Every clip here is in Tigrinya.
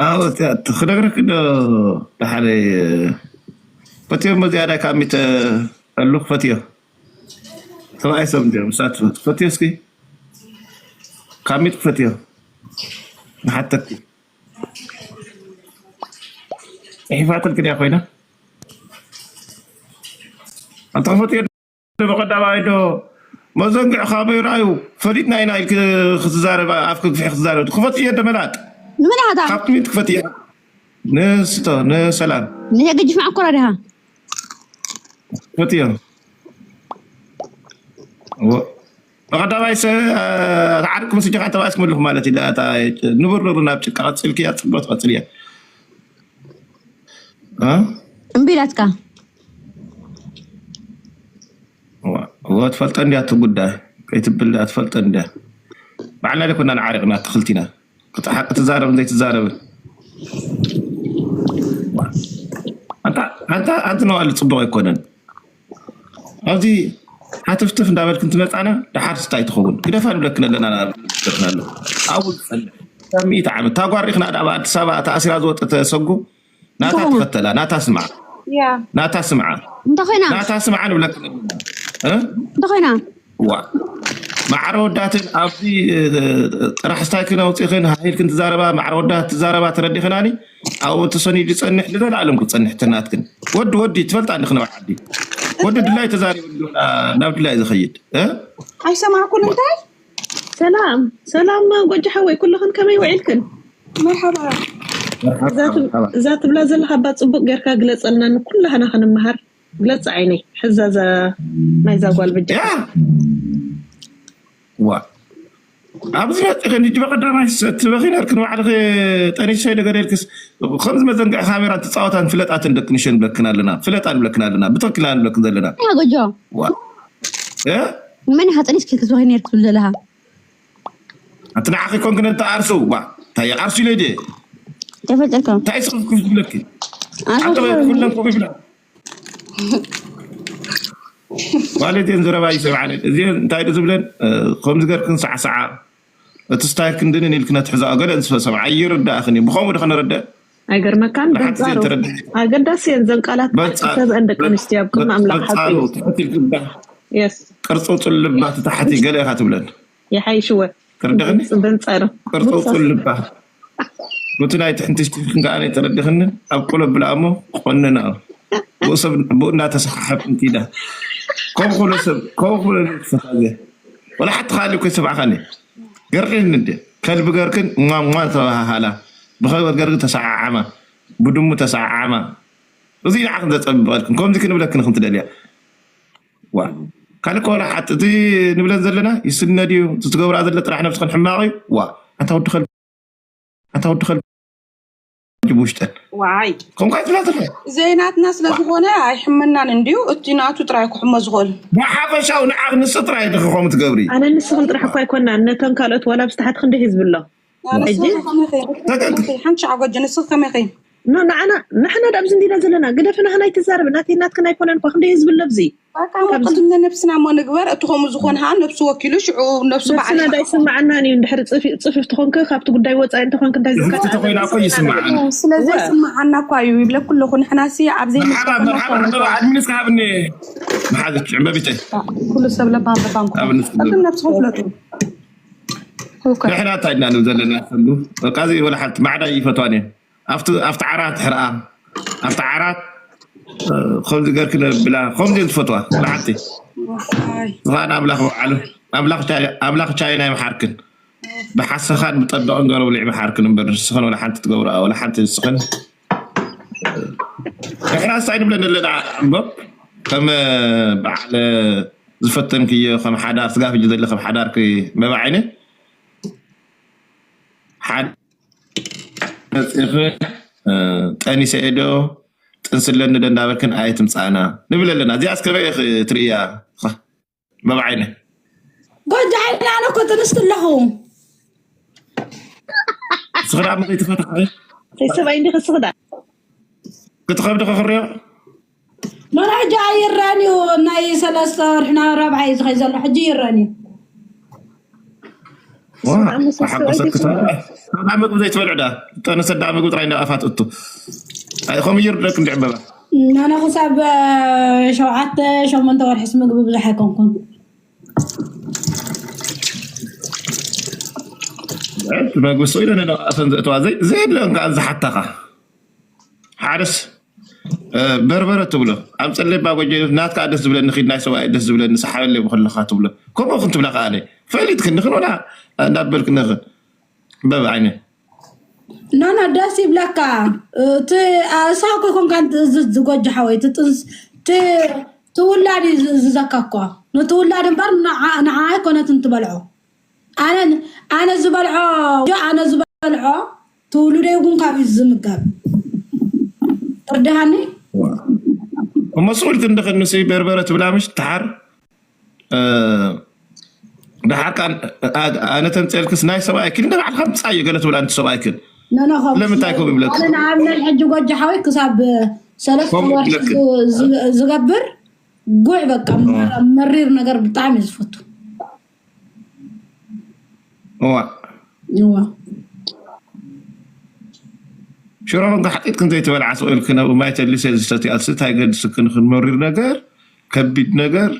ኣዎ፣ ክነግረክ ዶ? ሓደ ፈትዮ መዚያዳ ካብ ሚተ ኣሉ ፈትዮ ሰብኣይ ሰብ እንዲኦም ሳት ፈትዮ እስኪ ካብ ሚት ፈትዮ ንሓተኪ ጽሒፋተልክ ድያ ኮይና ኣንተ ክፈትዮ በቐዳማይ ዶ መዘንግዕ ካሜራ እዩ ፈሊጥና ኢና ኢልክ ክትዛረብ ኣፍክ ግፍሒ ክትዛረብ ክፈት እየ ደመላጥ ንመን ኢኻ እታ? ካብ ጥሚት ክፈት እየ ንስቶ ንሰላም ንሄ ግጅፍ ማዕኮራ ዲኻ? ክፈት እየ በቐዳማይ ሰ ዓርክ ምስ ጀኻ ተባእስ ክመልኹ ማለት እዩ ንቡር ንቡር ናብ ጭቃ ቀፅልክ እያ ፅብቅ ትቐፅል እያ እምቢ ኢላትካ ትፈልጠ እንዲያ እቲ ጉዳይ ከይትብል ዳ ትፈልጠ እንዲያ ባዕልና ደኮና ንዓሪቕና ትኽልቲና ክትሓቂ ትዛረብን ዘይትዛረብን ኣንታ ኣንቲ ነዋሉ ፅቡቅ ኣይኮነን ኣብዚ ሃትፍትፍ እንዳበልክ እንትመፃና ደሓር ስታይ ትኸውን ግደፋ ንብለክን ኣለና ኣሎ ኣብኡ ዝፀልሕ ካብ ሚእቲ ዓመት ታጓሪኽና ዳ ኣዲስ ኣበባ ተኣሲራ ዝወጠተ ሰጉ ናታ ትኸተላ ናታ ስምዓ ናታ ስምዓ እንተ ኮይና ናታ ስምዓ ንብለክ እንተ ኮይና ዋ ማዕረ ወዳትን ኣብዚ ጥራሕ ስታይ ክነውፅእኽን ሃሂልክን ትዛረባ ማዕረ ወዳት ትዛረባ ተረዲኽናኒ ኣብኡ ተሰኒዱ ዝፀንሕ ንዘለኣለም ክፀንሕ ተናትክን ወዲ ወዲ ትፈልጣ እንዲ ክነብዓ ዓዲ ወዲ ድላይ ተዛሪቡ ናብ ድላይ ዝኸይድ ኣይሰማዕኩን እንታይ ሰላም ሰላም ጎጆ ሓወይ ኩልኽን ከመይ ውዒልክን መርሓባ እዛ ትብላ ዘለኻ ባ ፅቡቅ ጌርካ ግለፀልና ንኩላህና ክንመሃር ግለፂ ዓይነይ ሕዛ እዛ ናይዛ ጓል በጃ ዋ ኣብዚ መፅእኽን ሕጂ በቀዳማይ ትበኺ ነርክን ባዕልኺ ጠኒሰይ ደገደልክስ ከምዚ መዘንግዕ ካሜራ ትፃወታን ፍለጣትን ደቂ ንሽን ብለክን ኣለና ፍለጣን ብለክን ኣለና ብተክላ ንብለክን ዘለና ጎጆ መን ኢኻ ጠኒስኪ ክትበኺ ነርክ ትብል ዘለኻ ኣቲ ንዓኺ ኮንክን እንተ ኣርሱ ዋ እንታይ ኣርሱ ኢለ ድየ ተፈልጠልካ እንታይ ስኽፍ ክብለኪ ኣንተ ኩለን ኮ ይብላ ማለት እየን ዘረባ ይሰምዓለን እዚአን እንታይ ዶ ዝብለን ከምዚ ገርክን ሳዕሳዓ እቲ ስታይ ክንድንን ኢልክነ ትሕዛኦ ገለ እንስፈ ሰምዓ ይርዳእኽን እዩ ብኸምኡ ዶ ከነረድእ ኣይገርመካን በንጻሩ ኣገዳሲ እየን ዘን ቃላት ሰብአን ደቂ ኣንስትዮ ኣብ ቅድሚ ኣምላኽ ሓቂ እዩ ቅርፅውፅል ልባ ትታሕቲ ገለ ኢኻ ትብለን ይሓይሽወ ትርድኽኒ በንጻሩ ቅርፅውፅል ልባ ኑቲ ናይ ትሕንቲ ስቲልክን ከዓ ናይ ተረድኽንን ኣብ ቁሎ ብልኣሞ ቆንና ብኡ ሰብ ብኡ እናተሰሓሓብ እንቲዳ ከምኡ ክብሎ ሰብ ከምኡ ክብሎ ትፈታዘ ወላ ሓቲ ካሊ ኮይ ሰብዓኻኒ ገርክን እንደ ከልቢ ገርክን እማማ ተባሃሃላ ብኸበር ገርክ ተሰዓዓማ ብድሙ ተሰዓዓማ እዚ ንዓኽን ዘፀብበልክን ከምዚ ክንብለክን ክንትደልያ ዋ ካልእ ከ ወላ ሓቲ እቲ ንብለን ዘለና ይስነ ድዩ እቲ ትገብራ ዘለ ጥራሕ ነብስኽን ሕማቕ እዩ ዋ ኣታ ወዲ ከልቢ ኣታ ወዲ ከልቢ ውሽጠን ዋይ ከምኳ ትብላ ትብላ ዘይናትና ስለ ዝኾነ ኣይሕመናን እንድዩ እቲ ናቱ ጥራይ ክሕሞ ዝኽእል ብሓፈሻዊ ንዓኽ ንስ ጥራይ ድኺ ከምኡ ትገብሪ ኣነ ንስኽን ጥራሕ እኳ ኣይኮናን ነተን ካልኦት ዋላ ብስተሓት ክንደ ህዝቢ ኣሎ ሓንቲ ሸዓ ጎጆ ንስኽ ከመይ ኸይ ኖ ንዓና ንሕና ዳብ ዝንዲና ዘለና ግደፍና ህናይ ትዛረብ ናተይ ናትክን ኣይኮነን እኳ ክንደይ ህዝቢ ኣለብዚ በቃ መቀትል ነብስና እሞ ንግበር እቲ ከምኡ ዝኾን ሃ ነብሱ ወኪሉ ሽዑ ነብሱ በዓል ነብስና ዳይስማዓናን እዩ እንድሕር ፅፊፍ ትኾንክ ካብቲ ጉዳይ ወፃኢ እንተኾንክ እንታይ ዝከ ተኾይና እኮ ይስማዓና ስለዚ ይስማዓና እኳ እዩ ይብለኩ ኣለኹ ንሕና ሲ ኣብ ዘይምስማዓና እኳ ኣድሚንስ ክሃብኒ መሓዘች ዕንበቢተይ ኩሉ ሰብ ለባም ለባም ክኾን ኣብነት ቅድም ነብስኹም ፍለጡ ንሕና እንታይ ኢና ንብል ዘለና ሰሉ በቃ እዚ ወላ ሓንቲ ማዕዳ ይፈትዋን እየን ኣብቲ ኣብቲ ዓራት ሕርኣ ኣብቲ ዓራት እ፣ ከምዚ ገርክ ነብላ ከምዚ እየን ዝፈትዋ ወላ ሓንቲ ዝኻን ኣምላኽ በዓሉ ኣምላኽ ቻይ- ኣምላኽ ቻይና ይምሓርክን ብሓሰኻን ብጠበቕን ገረብሊዕ ይምሓርክን እምበር ንስኽን ወላ ሓንቲ ትገብርኣ ወላ ሓንቲ ንስኽን ንሕና እንታይ ንብለን ኣለና እምበር ከም በዓል ዝፈተንክዮ ከም ሓዳር ስጋፍ እጅ ዘለ ከም ሓዳርክ መባዓይነ ሓደ መፅእኺ ጠኒሰ ዶ ጥንስለኒ ዶ እንዳበልክን ኣየትምፃእና ንብል ኣለና እዚኣ እስከ በይ ትርእያ መባዓይነ ጎጃ ዓይና ኣነ እኮ ጥንስቲ ኣለኹ ስኽዳ መዘይ ትፈትሓ ሰብኣይ እንዲኸ ስኽዳ ክትኸብዲ ክኽርዮ ኖራ ሕጂ ኣይረን እዩ ናይ ሰለስተ ወርሕና ራብዓ እዩ ዝኸይ ዘሎ ሕጂ ይረን እዩ ዋ፣ ሓጎሰ ክትበልዕ። ሰብኣ ምግቢ ዘይትበልዕ ዳ? ጠነሰ ዳ ምግቢ ጥራይ እንዳኣፋት እቱ። ኣይ፣ ከምኡ ይርደክ እንዲ ዕምበባ። ኣነ ክሳብ ሸውዓተ ሸሞንተ ወርሕስ ምግቢ ብዙሕ ኣይኮንኩን። መግቢ ስቕ ኢለ ነናኣፈን ዘእተዋ ዘይ-፣ ዘየድለን ከዓ ዝሓታኻ። ሓደስ፣ እ፣ በርበረ ትብሎ። ኣብ ጸለባ ጎጆ ናትካ ደስ ዝብለኒ፣ ኺድ ናይ ሰብኣይ ደስ ዝብለኒ፣ ሰሓበለይ ብኸለኻ ትብሎ። ከምኡ ኹን ትብላ ከኣለ። ፈሊጥክን ንኽን ወላ እንዳበልክ ንኽን። በብ ዓይነ። ኖ፣ ኖ፣ ደስ ይብለካ። እቲ፣ እ፣ ሳኮ ይኮንካ፣ እቲ፣ እዚ፣ ዝጎጆ ሓወይ፣ እቲ ጥንስ-፣ እቲ፣ እቲ ውላድ እዩ ዝ-፣ ዝዘካ እኮ። ነቲ ውላድ እምበር ንዓ-፣ ንዓ ኣይኮነትን ትበልዖ። ኣነ፣ ኣነ ዝበልዖ፣ ኣነ ዝበልዖ፣ ትውልደይ እውን ካብ እዩ ዝምገብ። ትርድሃኒ? እሞ ስቑል ክንዲ ክንሲ በርበረ ትብላ ምሽ ትሓር፣ እ፣ ድሓር ካን፣ ኣ-፣ ኣነ ተምፀልክስ ናይ ሰብኣይክን እንደ ባዕልካ ምፃእ እዩ ገለ ትብል ኣንቲ ሰብኣይክን። ኖ፣ ኖ፣ ከምኡ ለምንታይ ከምኡ ይብለክ? ኣነ ንኣብነት ሕጂ ጎጆ ሓወይ ክሳብ ሰለስተ ከምኡ ወርሒ ይብለክ። ዝ-፣ ዝ-፣ ዝገብር ጉዕ በቃ እ። መ-፣ መሪር ነገር ብጣዕሚ እዩ ዝፈቱ። እዋ። እዋ። ሽሮ ውን ሓጢጥ ክንዘይ ትበልዓ ስቕ ኢልክን ኣብኡ ማይ ተሊሰ ዝሰትያልሲ እንታይ ገድስክን ክንመሪር ነገር፣ ከቢድ ነገር፣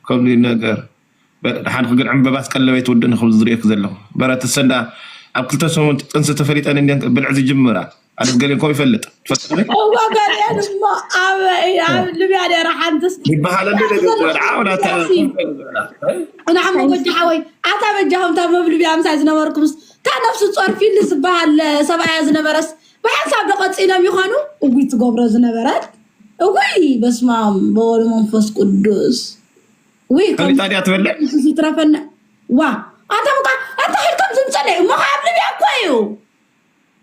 ከምዚ ነገር። በ-፣ ደሓን ግን ዕምበባስ ቀለበይ ትውድእኒ ክብል ዝርእየክ ዘለኹ። በረት ሰንዳ ኣብ ክልተ ሰሙን ጥንሲ ተፈሊጠን እንዲን ብልዕ ዝጅምራ። ኣነስ ገሌን ከምኡ ይፈልጥ። ትፈልጥ? እዋ ገሌን እሞ ኣብ፣ ኣብ ልብያ ነይራ ሓንትስ። ይበሃለሉ ነገር ዝበልዓ፣ ወላ እታ ንዓሞ ጎጆ ሓወይ፣ ኣታ በጃኹም እታ መብልብያ ምሳይ ዝነበርኩምስ፣ እታ ነፍሲ ጾር ፊል ዝበሃል ሰብኣያ ዝነበረስ፣ ብሓንሳብ ዶ ቀጺሎም ይኾኑ? እጉይ ትገብሮ ዝነበረት? እጉይ፣ በስመ ኣብ ወወልድ መንፈስ ቅዱስ። ውይ፣ ከም ፈሊጣ ድያ ትበልዕ? ዝትረፈና። ዋ፣ ኣታ በቃ፣ ኣታ ሒድካም ዝምጸለይ፣ እሞ ኸዓ ኣብ ልብያ እኮ እዩ።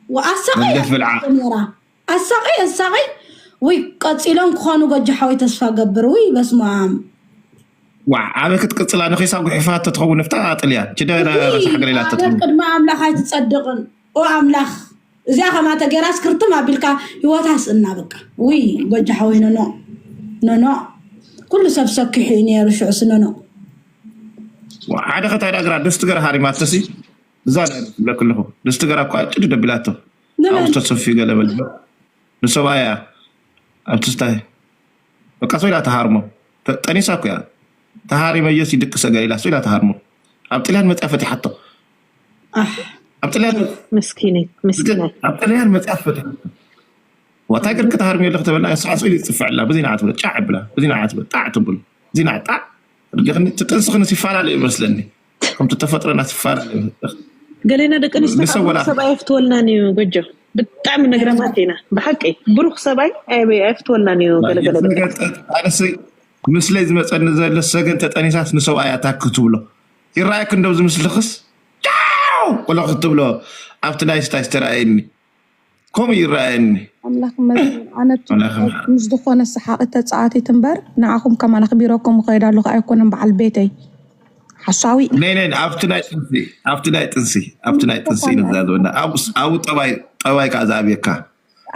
ወኣሳቒ መንደፍ ብልዓ። ነራ። ኣሳቒ፣ ኣሳቒ። ውይ፣ ቀጺሎም ክኾኑ ጎጆ ሓወይ ተስፋ ገብር። ውይ፣ በስመ ኣብ። ዋ፣ ኣበይ ክትቅጽላ ንኺሳ ጉሒፋቶ ትኸውን ንፍታ ጥልያን። ችደ ውይ፣ ረሳሕ ገሌላ ኣነ ተትኸውን። ቅድሚ ኣምላኽ ኣይትጸድቕን። ኦ ኣምላኽ፣ እዚኣ ከማተ ገይራስ ክርትም ኣቢልካ ህይወታ ስእና በቃ። ውይ፣ ጎጆ ሓወይ ኖኖ። ኖኖ። ኩሉ ሰብ ሰኪሑ እዩ ነይሩ ሽዑስ ኖኖ። ዋ፣ ሓደ ኸታይ ዳግራ ድስቲ ገር ሃሪማተሲ። እዛ ዳ ትብለክ ኣለኹ። ድስቲ ገራ እኮ ጭድ ደቢላቶ። ንመን? ኣብኡ ተሰፊ ገለ በል። ንሰብኣያ። ኣብቲ ስታይ። በቃ፣ ሰው ኢላ ተሃርሞ። ተ-፣ ጠኒሳ እኮ እያ። ተሃሪመ እየስ ይድቅሰ ገለ ኢላ፣ ሰው ኢላ ተሃርሞ። ኣብ ጥልያን መጽያ ፈቲሓቶ። ኣሕ። ኣብ ጥልያን፣ ምስኪነይ፣ ምስኪነይ። ኣብ ጥልያን መጽያ ፈቲሓቶ። ዋታ ገርክ ተሃርሚ ኣለክ ተበላ፣ ንስሓ ስኢሉ ይጽፍዕላ፣ በዚ ንዓ ትብሎ፣ ጫዕ ብላ፣ በዚ ንዓ ትብሎ፣ ጣዕ ትብሎ፣ እዚ ንዓ ጣዕ። ርዲኽኒ፣ ትጥንስኽንስ ይፈላለ እዩ መስለኒ። ከምቲ ተፈጥሮና ትፈላለ እዩ። ገሌና ደቂ ኣንስትዮ ንሰብ ካብ ወላ ሰብኣይ ኣይፍትወልናን እዩ ጎጆ። ብጣዕሚ ነግራማት ኢና። ብሓቂ ብሩኽ ሰብኣይ ኣይ-፣ ኣይፍትወልናን እዩ። ገለ ገለ ደቂ ኣንስትዮ። ኣነስ ምስለይ ዝመፀኒ ዘሎ ሰገን ተጠኒሳስ ንሰብኣይ ኣታክ ትብሎ። ይረኣየክ እንደው ዝምስልኽስ? ጫው! ቆሎ ክትብሎ ኣብቲ ናይ ስታይ ዝተረኣየኒ። ከምኡ ይረኣየኒ። ኣምላኽ ይመስገን። ኣነ ኣምላኽ ይመስገን። ምስ ዝኾነ ሰሓቒ ተጻዋቲት እምበር፣ ንዓኹም ከማን ኣኽቢረኩም እኸይድ ኣለኹ ኣይኮነን በዓል ቤተይ። ሓሳዊ። ነይ፣ ነይ፣ ኣብቲ ናይ ጥንሲ፣ ኣብቲ ናይ ጥንሲ፣ ኣብቲ ናይ ጥንሲ ኢና ዝዛዘበና። ኣብኡ፣ ኣብኡ ጠባይ፣ ጠባይ ከኣ ዝኣብየካ።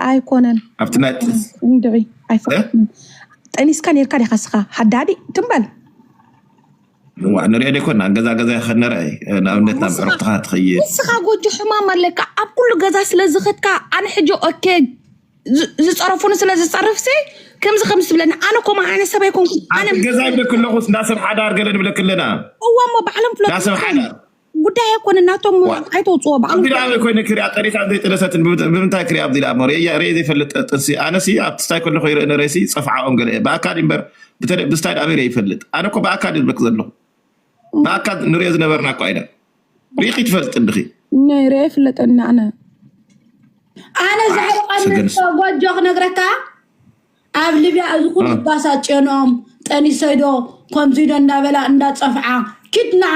ኣይኮነን። ኣብቲ ናይ ጥንሲ። እንድዒ፣ ኣይፈ-፣ እ? ጠኒስካ ነይርካ ዲኻ ስኻ? ሓዳዲ ትም በል። እዋ፣ ንሪኦ ደይኮና፣ ገዛ ገዛ ይኸድ ነረ፣ ንኣብነት ናብ ንስኻ፣ ዕረፍትኻ ትኸይድ። ንስኻ ጎጆ ሕማም ኣለካ። ኣብ ኩሉ ገዛ ስለ ዝኸድካ፣ ኣነ ሕጂ ኦኬ፣ ዝ-፣ ዝጸረፉኒ ስለ ዝጸርፍሲ፣ ከምዚ ከምዚ ትብለኒ። ኣነ ኮማ ዓይነት ሰብ ኣይኮንኩን። ኣነ ኣነ ገዛ ይብለክ ኣለኹስ፣ እንዳ ሰብ ሓዳር ገለ ንብለክ ኣለና። እዋ፣ እሞ ባዕሎም ፍለጡ። እንዳ ሰብ ሓዳር። ጉዳይ ኣይኮነን፣ ናቶም ዋ። ኣይተውጽዎ፣ ባዕሎም ኣብዚ ደኣ ኣበይ ኮይነ ክሪኣ፣ ጠኒሳ ዘይጠነሰትን ብ-፣ ብምንታይ ክሪኣ ኣብዚ ደኣ እሞ፣ ርእያ፣ ርእየ ዘይፈልጥ ጥንሲ። ኣነሲ ኣብቲ ስታይ ከለኹ ይርኢ ነረሲ፣ ጸፍዓኦም ገለ። ብኣካል እምበር፣ ብተለ-፣ ብስታይ ደኣ ኣበይ ርእየ ይፈልጥ። ኣነ እኮ ብኣካል እዩ ዝብለክ ዘለኹ። ብኣካል ንሪኦ ዝነበርና እኮ ኣይነ። ርኢኺ ትፈልጢ እንዲኺ? ነይ ርኤ ይፍለጠኒ ኣነ። ኣነ ዘሕርቐኒ ሰገንስ። እኮ ጎጆ ክነግረካ፣ ኣብ ሊብያ እዚ ኩሉ እ። ባሳጭዮኖም፣ ጠኒሰይዶ፣ ከምዚዶ እንዳበላ እንዳጸፍዓ፣ ኪድ ንዓ፣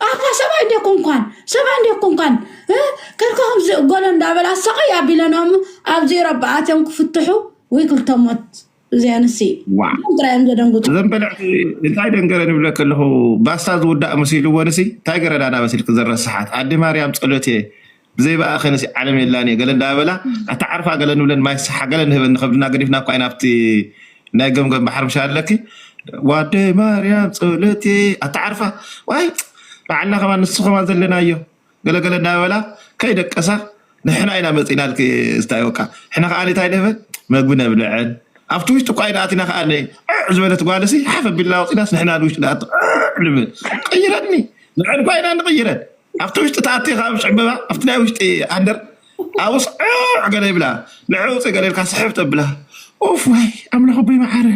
ኣታ ሰብኣይ እንደ ኮንኳን፣ ሰብኣይ እንደ ኮንኳን፣ እ? ከድካ ከምዚ ጎሎ እንዳበላ ሰቐይ ኣቢለኖም፣ ኣብዚ ረባ ኣትዮም ክፍትሑ፣ ወይ ክልተ ሞት። እዚኣንሲ ዋ። ጥራይ እዮም ዘደንግጹ። እዘን በልዕቲ እንታይ ደንገረ ንብለክ ኣለኹ፣ ባስታ ዝውዳእ መሲልወንሲ፣ እንታይ ገረዳ እናበሲልክ ዘረስሓት፣ ኣደ ማርያም ጸሎት እየ፣ ብዘይ ብኣኽንሲ ዓለም የላን እየ፣ ገለ እንዳበላ፣ ኣታ ዓርፋ ገለ ንብለን ማይ ስሓ ገለ ንህበን ንኸብድና ገዲፍና እኳ ኢና ኣብቲ ናይ ገምገም ባሕሪ ምሻ ኣለኪ፣ ዋደ ማርያም ጸሎት እየ፣ ኣታ ዓርፋ፣ ዋይ፣ ባዕልና ከማን ንሱ ከማን ዘለናዮ። ገለገለ እናበላ ከይደቀሳ ንሕና ኢና መፂናልኪ። ስታይ በቃ ሕና ከዓ እንታይ ንብል መግቢ ነብልዐን ኣብቲ ውሽጢ እኳ ኢና ኣቲና ከዓ ዕዕ ዝበለት ጓልሲ ሓፍ ኣቢልና ኣውፂናስ ንሕና ንውሽጢ ንኣቱ ዕዕ ንብል። ቀይረኒ ንዕን እኳ ኢና ንቕይረን ኣብቲ ውሽጢ ተኣቲ ካብ ዕምበባ ኣብቲ ናይ ውሽጢ ኣንደር ኣውስ ዕዕ ገለ ይብላ። ንዕዕ ውፅእ ገለ ኢልካ ስሕብ ተብላ ኡፍ ወይ ኣምላኽ ኣቦይ መዓረ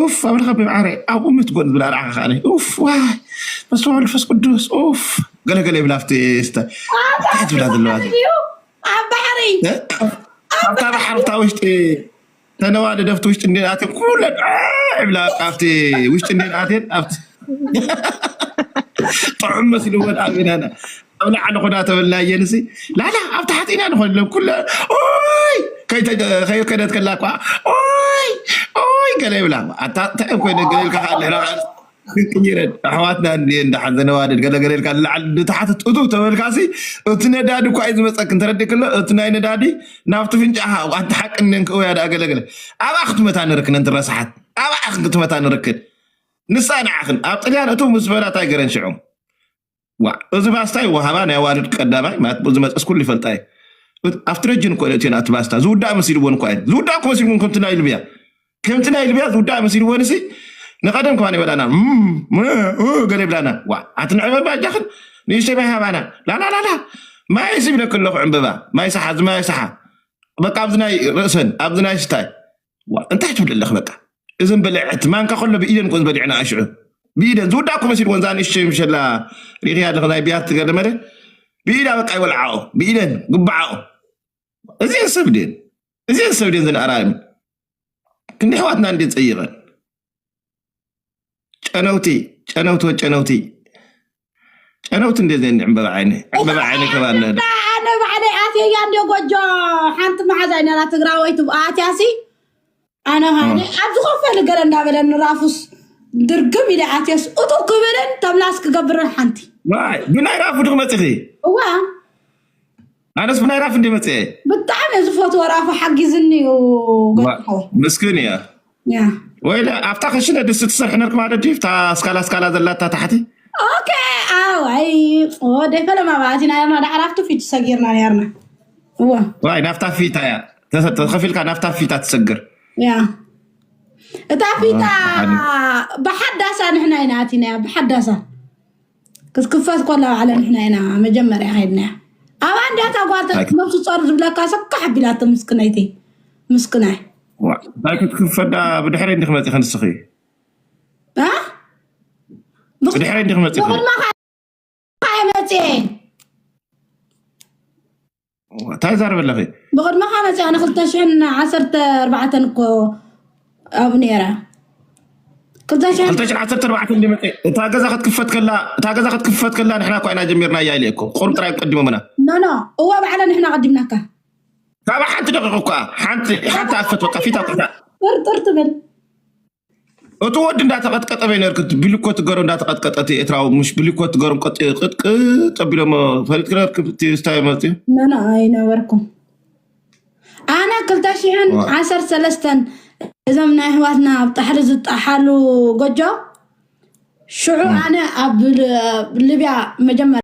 ኡፍ ኣምላኽ ኣቦይ መዓረ ኣብኡ ምትጎን ዝብላ ርዓኻ ከዓ ኡፍ ዋይ በስመ ወልድ ፈስ ቅዱስ ኡፍ ገለገለ ይብላ ኣብቲ ስተ እንታይ ትብላ ዘለዋ ኣብ ባሕሪ ኣብታ ባሕርታ ውሽጢ ተነዋደደፍቲ ውሽጢ እንዴናትን ኩለን ይብላ ኣብቲ ውሽጢ እንዴናትን ኣብቲ ጥዑም መሲልወን ኣበናና ኣብ ላዕሊ ኮና ተበልናየን ሲ ላላ ኣብ ታሕቲ ኢና ንኾን ኢሎም ኩለ ኦይ ከይከደት ከላ እኳ ኦይ ኦይ ገለ ይብላ ኣታ እንታይ ኮይነ ገለ ኢልካ ከዓ ንሕና ክንቅይረን ኣሕዋትና እንድየን ደሓን ዘነዋደድ ገለገለ ኢልካ ንላዕሊ ንታሕቲ ጥጡ ተበልካሲ እቲ ነዳዲ እኳ እዩ ዝመፀክ እንተረዲእ ከሎ እቲ ናይ ነዳዲ ናብቲ ፍንጫኻ ኣንቲ ሓቂ እነን ክእውያ ደኣ ገለገለ ኣብኣ ክትመታ ንርክን እንቲ ረስሓት ኣብኣ ክትመታ ንርክን ንሳ ንዓኽን ኣብ ጥልያን እቱ ምስ በላ ታይ ገረን ሽዑ ዋ እዚ ባስታ ይወሃባ ናይ ዋልድ ቀዳማይ ማለት ዝመፀስ ኩሉ ይፈልጣ እዩ ኣብቲ ረጅን እኮ እቲ ናቲ ባስታ ዝውዳእ መሲልዎን እኳ እዩ ዝውዳእ እኮ መሲልዎን ከምቲ ናይ ልብያ ከምቲ ናይ ልብያ ዝውዳእ መሲልዎን ሲ ንቀደም ከማን ይበላና ገለ ይብላና ዋ ኣቲ ንዕበ ባጃኽን ንእሽተይ ማይ ሃባና ላላላላ ማይ ሲ ይብለክ ኣለኹ ዕምበባ ማይ ሰሓ ዝማይ ሰሓ በቃ ኣብዚ ናይ ርእሰን ኣብዚ ናይ ስታይ ዋ እንታይ ትብል ኣለኽ በቃ እዘን በልዐት ማንካ ከሎ ብኢደን ኮ ዝበሊዕና ኣሽዑ ብኢደን ዝውዳእ ኮ መሲልወን እዛ ንእሽተይ ምሸላ ሪኽያ ኣለኽ ናይ ቢያት ገለመለ ብኢዳ በቃ ይበልዓኦ ብኢደን ግባዓኦ እዚአን ሰብ ድን እዚአን ሰብ ድን ዘን ኣራእም ክንዲ ኣሕዋትና እንዴ ጸይቐን ጨነውቲ ጨነውቲ ወጨነውቲ ጨነውቲ እንዴ ዘን ዕምበባ ዓይኒ ዕምበባ ዓይኒ ከባለ ኣነ ባዕለይ ኣትየያ እንዲ ጎጆ ሓንቲ መሓዛ ይነራ ትግራወይቲ ኣትያሲ ኣነ ሃኒ ኣብ ዝኸፈል ገለ እንዳበለ ንራፉስ ድርግም ኢለ ኣትየስ እቱ ክብልን ተምላስ ክገብርን ሓንቲ ብናይ ራፉ ድክ መፅኺ እዋ ኣነስ ብናይ ራፍ እንዲ መፅአ ብጣዕሚ ዝፈትዎ ራፉ ሓጊዝኒ እዩ ምስክን እያ ወይለ ኣብታ ከሽነ ድስ ትሰርሒ ነርክ ማለት ድዩ ብታ ስካላ ስካላ ዘላታ ታሕቲ ኦኬ ኣዋይ ወደ ፈለማ ባእቲና የርና ዳሕራፍቱ ፊት ሰጊርና ነርና እዋ ዋይ ናፍታ ፊታ እያ ተኸፊልካ ናፍታ ፊታ ትሰግር ያ እታ ፊታ ብሓዳሳ ንሕና ኢና ኣቲናያ ብሓዳሳ ክትክፈት ኮላ ባዕለ ንሕና ኢና መጀመርያ ከይድናያ ኣብ ኣንዳታ ጓል ነብሱ ፀሩ ዝብለካ ሰካሕ ኣቢላቶ ምስክነይቲ ምስክናይ እንታይ ክትክፈዳ ብድሕሪ እንዲ ክመፂ ክንስኺ ብድሕሪ እንዲ ክመፂ መፅኤ እንታይ ዛረብ ኣለኺ ብቕድመኻ መፅያ ን ክልተ ሽሕን ዓሰርተ ኣርባዕተን እኮ ኣብ ነራ ክልተ ሽሕን ዓሰርተ ኣርባዕተን እንዲ መፅእ እታ ገዛ ክትክፈት ከላ እታ ገዛ ክትክፈት ከላ ንሕና እኳ ኢና ጀሚርና እያ ኢለ እኮ ቁሩብ ጥራይ ቀዲሞምና ኖኖ እዋ ባዕለ ንሕና ቀዲምናካ ካብ ሓንቲ ደቂቕ እኳ ሓንቲ ሓንቲ ኣፈት በቃ ፊት ኣቁሕታ ጥርጥር ትብል እቲ ወዲ እንዳተቀጥቀጠ በይነርክ ብሊኮ ትገሮ እንዳተቀጥቀጠ እቲ ኤርትራዊ ምሽ ብሊኮ ትገሮም ቅጥቅጥ ኣቢሎሞ ፈሊጥክ ነርክ እቲ ስታይ መፅዩ ነነ ኣይነበርኩም ኣነ ክልተ ሽሕን ዓሰርተ ሰለስተን እዞም ናይ ኣሕዋትና ኣብ ጣሕሊ ዝጣሓሉ ጎጆ ሽዑ ኣነ ኣብ ል- ልብያ መጀመርያ